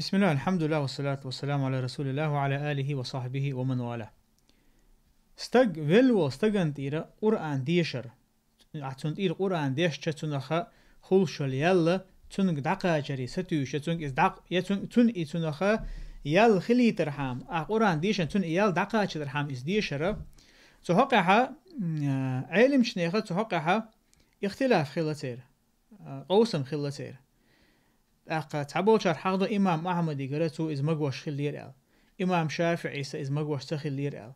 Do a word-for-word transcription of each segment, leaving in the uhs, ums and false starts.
بسم الله، الحمد لله، والصلاة والسلام على رسول الله وعلى آله وصحبه ومن والاه. Стаг велла волу стагана тӀера Къуръан дешар. Ахь цунна тӀера Къуръан дешча, цунах хуьлуш йолу ял цуьнга дӀакхачаре сатуьйсуш, я цуьнга иза дӀакъ-, я цуьнга, цунна и цунах ял хилийтархьама, ахь Къуръан дешна цунна и ял дӀакхачадархьама иза дешара. Цу хьокъехь, м, а, Ӏелимчу нехан цу хьокъехь ихтилаф хилла церан, а, къовсам хилла церан. ТӀаккха цхьаболчара хьахадо имам Ахьмадигара, цо иза магош хиллера аьлла. Имам ШафиӀис иза магош ца хиллера аьлла.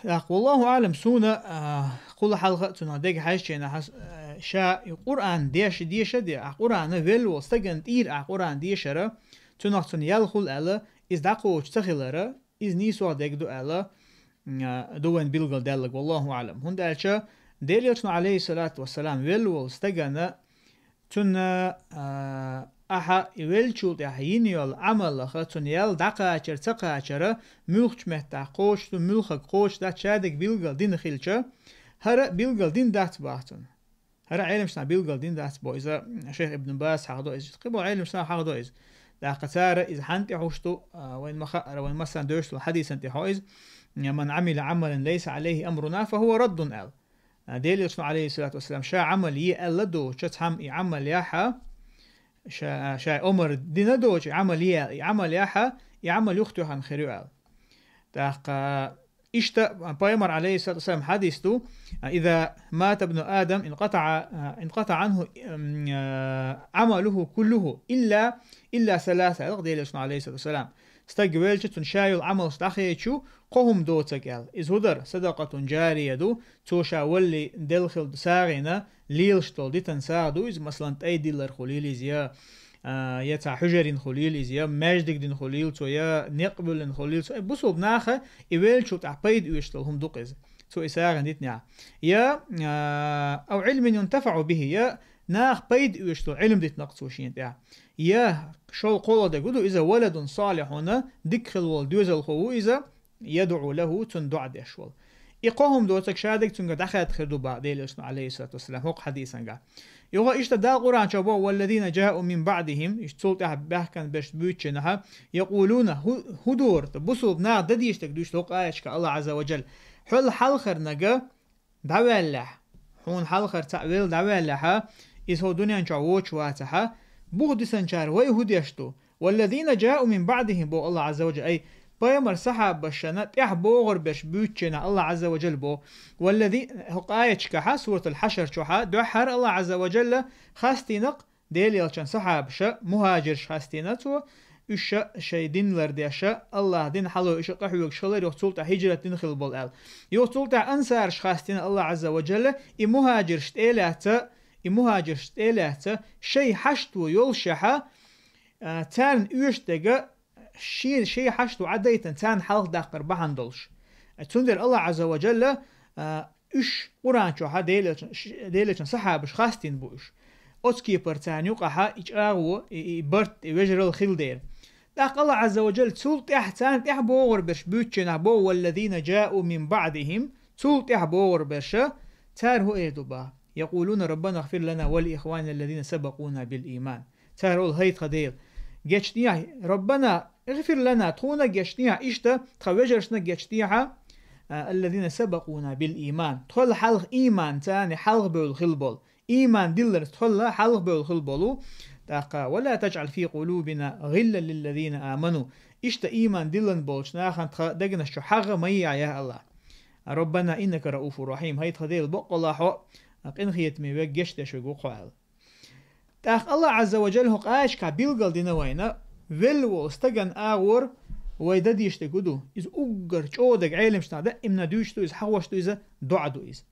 ТӀаккха, валлаху аӀлам, суна, а, кхул хьалха а цунах дега хьаьжча, а, ша и Къуръан деш, деша де, а Къуръан велла волу стагана тӀера а Къуръан дешара, цунах цунна ял хуьлу аьлла, иза дӀакхочуш ца хилара, иза нийсох дега ду аьлла, а, ду вайн билгалдаьлларг, валлаху аӀлам. ХӀунда аьлча Делан Элчано, алейхиссалату вассалам, велла волу стагана, цунна, а, ахьа и веллачул тӀаьхьа йина йолу Ӏамалаха цунна ял дӀакхачар ца кхачара, муьлххачу меттехь кхочуш ду, муьлххачу кхочуш дац, шадерг билгал дина хилча, хӀара билгал дина дац боху цунна. ХӀара Ӏелимчу наха билгал дина дац бо иза, шайх Ибн Баз хьахадо иза, кхин бо Ӏелимчу наха хьахадо иза. ТӀаккха цара иза хьанна тӀе хьуш ду, а, вайн ма хаара, вайн массарна доьшуш долу хьадисан тӀе хьо иза, «Ман Ӏамила Ӏамалан лайса Ӏалайхи амруна, фа хӀува раддун», аьлла. А, Делан Элчано, алейхиссалату вассалам, ша Ӏамал е аьлла доцуча, цхьамма и Ӏамал яхьа, ша, ша омар дина доцуча, и Ӏамал е, и Ӏамал яхьа, и Ӏамал юхатоьхна хир ю аьлла. ТӀаккха иштта Пайхамар, алейхиссалату вассалам, хьадис ду: «Иза мата ибну Адам, инкъатаӀа, инкъатаӀа Ӏанху, м, а, Ӏамалуху куллуху, илла, илла саласа», аьлла Делан Элчано, алейхиссалату вассалам. Стаг велча, цунна ша йолу Ӏамалш дӀахечу, кхо хӀума доцург аьлла. Иза хӀун дара? Садакъатун жария ду, цо ша валале делла хилла сагӀина лелаш долу дитан сагӀа ду иза, масалан, тӀай диллар хуьлийла иза, я, а, я цхьа хьуьжарин хуьлийла иза, я маьждиг дина хуьлийла цо, я некъ буьллина хуьлийла цо. Э, бусулба наха и веллачул тӀаьхьа пайда оьшуш долу хӀума ду-кх иза, цо и сагӀина дитинехь. Я, а, ау Ӏилмин юнтафаӀу бихи, я наха пайда оьшуш долу Ӏилма дитина-кх цо шена тӀехь. Я шолгӀа, кхоалгӀа дерг хӀун ду иза? «Валадун салихьун», дика хилла волу доьзалхо ву иза, «ядӀу лаху», цунна доӀа деш волу. И кхо хӀума доцург шадерг цуьнгара дӀахаьдда хир ду боху Делан Элчано, алейхиссалату вассалам, хӀокху хьадисангахь. Юха иштта Дала Къуръан чохь боху: «Валлазина жаъу мин баӀдихим», иштта цул тӀаьхьа баьхкина берш буьйцучу нахьа, «якъулуна», хӀу-, хӀун дора, бусулба наха дан дезаш дерг дуьйцу хӀокху аяташкахь АллахӀ Ӏазза ва Джалла. Хьол хьалхара нага дӀаваьллехь, хьуна хьалхара цхьаъ велла дӀаваьллехьа, иза хӀокху дуьнен чохь воцуш вацахьа, бух дисинчара вай хӀун деш ду? «Валлазина жаъу мин баӀдихим», боху АллахӀ Ӏазза ва Джалла, ай, пайхамар сахьабашна тӀаьхьа богӀур берш буьйцучу нахьа АллахӀ Ӏазза ва Джалла боху. «Валлази», хӀокху аяташкахьа, суратул Хьашар чохьа, дуьххьара АллахӀ Ӏазза ва Джалла хастийнакъ Делан Элчан сахьабаша, мухӀажирш хастийна цо, уьш ша шайн дин лардеш, АллахӀ дин хьалой уьш къахьоьгуш хилар, юха цул тӀаьхьа хӀиджрат дина хилла болу аьлла. Юха цул тӀаьхьа ансарш хастийна АллахӀ Ӏазза ва Джалла, и мухӀажирш тӀелаьцна, и мухӀажирш тӀелаьцна, шайн хьашто йолушехьа, а, царна оьшуш дерг, шен, шайн хьашто Ӏадайтина, царна хьалха даккхар бахьана долуш. Цундела АллахӀ Ӏазза ва Джалла, а, уьш Къуръан чохьа Делан Элчан, ш-, Делан Элчан сахьабаш хастийна бу уьш. Оцу кепара царна юкъахьа и чӀагӀо, и, и барт, и вежарал хилла дера. ТӀаккха АллахӀ Ӏазза ва Джалла цул тӀаьхьа, царна тӀаьхьа богӀур берш буьйцучу нахьа боху: «Валлазина жаъу мин баӀдихим», цул тӀаьхьа богӀур берша, цара хӀун эр ду боху? «Якъулуна Раббана гӀфир лана ва ли ихванина аллазина сабакъуна бил иман». Цара олу: «ХӀай тхан Дела, гечдехьа, Раббана гӀфир лана, тхуна гечдехьа, иштта тхан вежаршна гечдехьа, а, аллазина сабакъуна бил иман». Тхол хьалха иман царна хьалха бевлла хилла болу. Иман дилларца тхол хьалха бевлла хилла болу. ТӀаккха: «Ва ла таджӀал фи къулубина гӀиллан лиллазина аману». Иштта иман диллина болчу нахана тхан дегнаш чу хьагӀ ма яхьа, я АллахӀ. «Раббана иннака рауфур рахим». ХӀай тхан Дела, баккъалла хьо къинхетаме верг, гечдеш верг ву-кх хьо аьлла. ТӀаккха АллахӀ Ӏазза ва Джалла хӀокху аяташкахь билгал дина вайна, велла волу стагана агӀор вай дан дезаш дерг хӀун ду? Иза уггар чӀогӀа дерг, Ӏелимчу наха даимна дуьйцуш ду иза, хьахош ду иза, доӀа ду иза.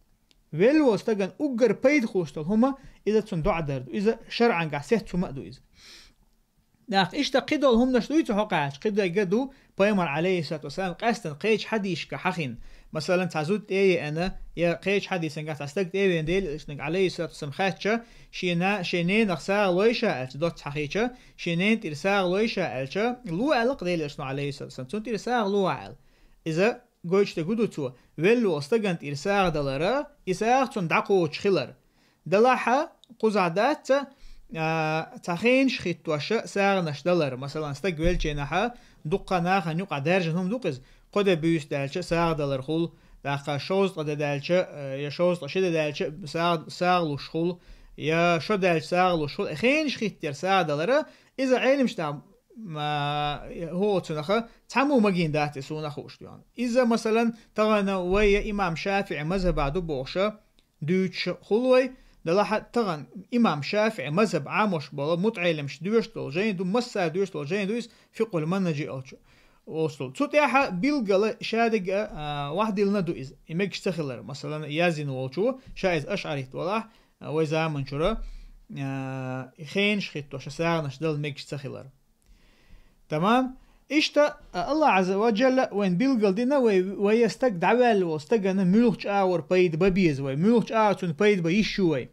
Велла волу стагана уггар пайда хуьлуш долу хӀума иза цунна доӀа дар ду. Иза шарӀангахь сецца хӀума а ду иза. ТӀаккха иштта кхидолу хӀуманаш дуй цу хьокъехь, кхидерг а ду, Пайхамар, алейхиссалату вассалам, къаьстина кхечу хьадисашкахь хьахийна. Масалан, цхьа зуда тӀе а еана, я кхечу хьадисангахь цхьа стаг тӀе а веана, Делан Элчанга, алейхиссалату вассалам, хаьттича, шен на-, шен ненах сагӀа лой ша аьлча, доцца хьахийча, шен ненан тӀера сагӀа лой ша аьлча, ло аьлла-кх Делан Элчано, алейхиссалату вассалам, цунна тӀера сагӀа ло ахь аьлла. Иза гойтуш дерг хӀун ду цо? Велла волу стагана тӀера сагӀа далара, и сагӀа цунна дӀакхочуш хилар. Далахьа, кхузахь дац, а, цхьа хенаш хӀиттош сагӀанаш далар. Масалан, стаг велча, дуккха нахана юкъа даьржина хӀума ду-кх из. Кхо де буьйса даьлча сагӀа далар хул, тӀаккха шовзткъа де даьлча, э, я шовзткъа ши де даьлча сагӀа, сагӀа луш хул, я шо даьлча сагӀа луш хул. Хенаш хӀиттар сагӀа далар, иза Ӏелимаш наха, м, а, хӀо цунах цхьаммо магийна дац, и суна хууш ду. Иза, масалан, тахана вай имам ШафиӀий мазхӀабе ду бохуш дуьйцуш хул вай, делахь а тахана имам ШафиӀий мазхӀаб Ӏамош болу мутаӀелимаш доьшуш долу жайна ду, массара доьшуш долу жайна ду иза, «Фикъхул Манхьаж» олчу, олуш долу. Цу тӀехь билггала шадерг а, а, вахдиллина ду иза, и мегаш ца хилар. Масалан, яздина волчо, ша иза ашӀарит валахь, а, вай заманчуьра, а, хенаш хӀиттош сагӀанаш дала мегаш ца хилар. Тамам. Иштта, а, Аллах Азза ва Джалла вайна билггал дина, вай, вай я стаг дӀаваьлла волу стагана муьлхачу агӀор пайда бан беза вай, муьлхачу агӀор цунна пайда бан йиш ю вай.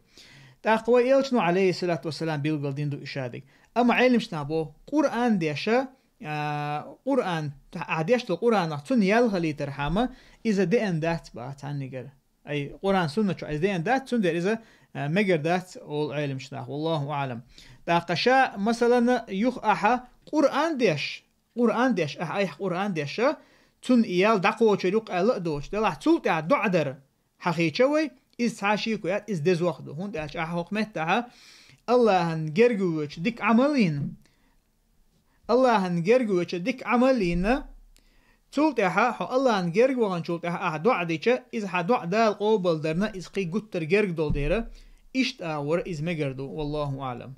ТӀаккха вай элчано, Ӏалайхиссалату вассалам, билггал дина ду и шадерг. Амма Ӏелимаш наха боху, Къуръан деша, а, Къуръан, ахь деш долу Къуръанах цунна ял хилийтархьама, иза деана дац баха цхьаннигара. Ай, Къуръан сунна чу иза деана дац, цундела иза, а, мегар дац, олу Ӏелимаш наха. Валлаху аӀлам. ТӀаккха ша, масалан, юха ахьа Къуръан деш, Къуръан деш, ахьа айхьа Къуръан деша, цунна и ял дӀакхочур ю-кх аьлла а доцуш, делахь цул тӀаьхьа доӀа дар хьахийча вай, иза цхьа шеко яц, иза дезох ду. ХӀунда аьлча ахьа хӀокху меттахьа Аллахьан герга воьдуш дика Ӏамал йина, Аллахьан герга воьдуш дика Ӏамал йина, цул тӀаьхьа хьо Аллахьан герга ваханчул тӀаьхьа ахьа доӀа дича, иза хьан доӀа Дала къобалдарна, иза кхин гуттар герга долу дера, иштта агӀора иза мегар ду, валлаху аӀлам.